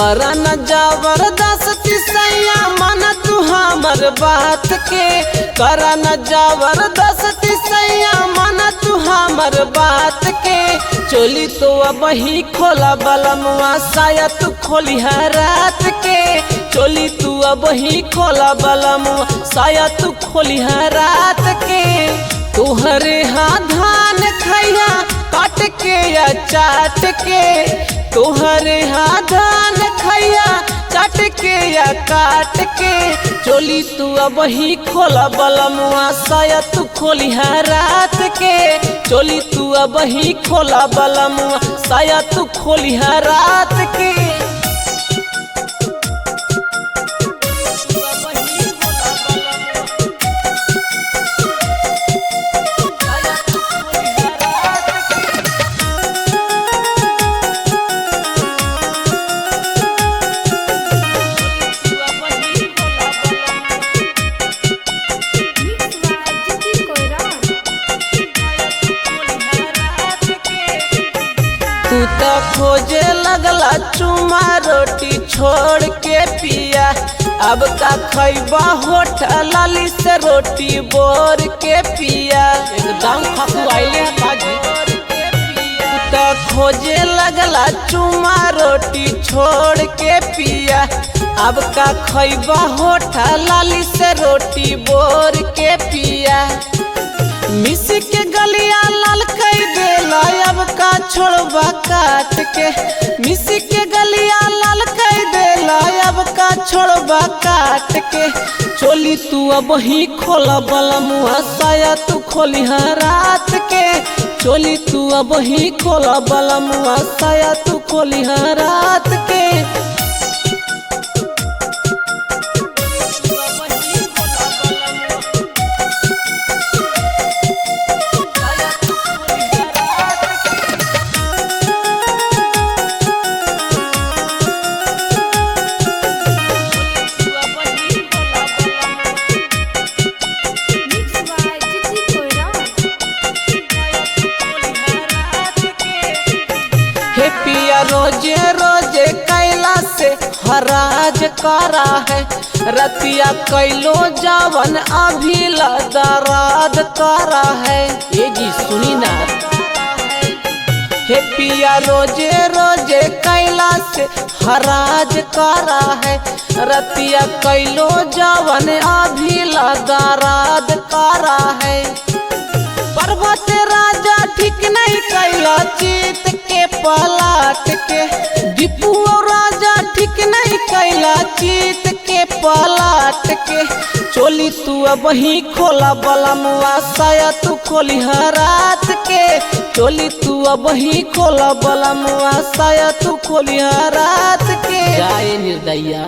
करन जबरदस्ती सैया मन तू हमर बात के, करन जबरदस्ती सैया मन तू हमर बात के। चोली तो अब ही खोला बलमुआ साया तू खोली है रात के, चोली तू अब ही खोला बलमुआ साया तू खोली है रात के। तोहरे हाँ धान खैया काट के या चाट के, तोहरे हाँ धान खैया चाट के या काट के। चोली तू अब ही खोला बलमुआ साया तू खोली है रात के, चोली तू अब ही खोला बलमुआ साया तू खोली है रात के। Mixed by Jiti Koirala. तू तो खोजे लगला चुमा रोटी छोड़ के पिया, अब का खैबा होटल लाली से रोटी बोर के पिया। एकदम खखुआइले बाजी। तू तो खोजे लगला चुमा रोटी छोड़ के पिया, अब का खैबा होटल लाली से रोटी बोर के पिया। मिस के गलिया लाल कई देला अब का छोड़बा काट के, मिस के गलिया लाल कई देला अब का छोड़बा काट के। चोली तू अब ही खोला बलमुआ साया तू खोली है रात के, चोली तू अब ही खोला बलमुआ साया तू खोली है रात के। Mixed by Jiti Koirala. हे पिया रोजे रोजे कैला से हराज करा है, रतिया कैलो जावन अभी लदराद करा है। ये जी सुनी ना। हे पिया रोजे रोजे कैला से हराज करा है, रतिया कैलो जावन अभी लदराद करा है। पर्वत राजा ठीक नहीं कैला चित के पलाट के, दीपू और राजा ठीक नहीं कैला चित के पलाट के। चोली तू अब ही खोला बलमुआ साया तू खोली है रात के, चोली तू अब ही खोला बलमुआ साया तू खोली है रात के। जाए निर्दया।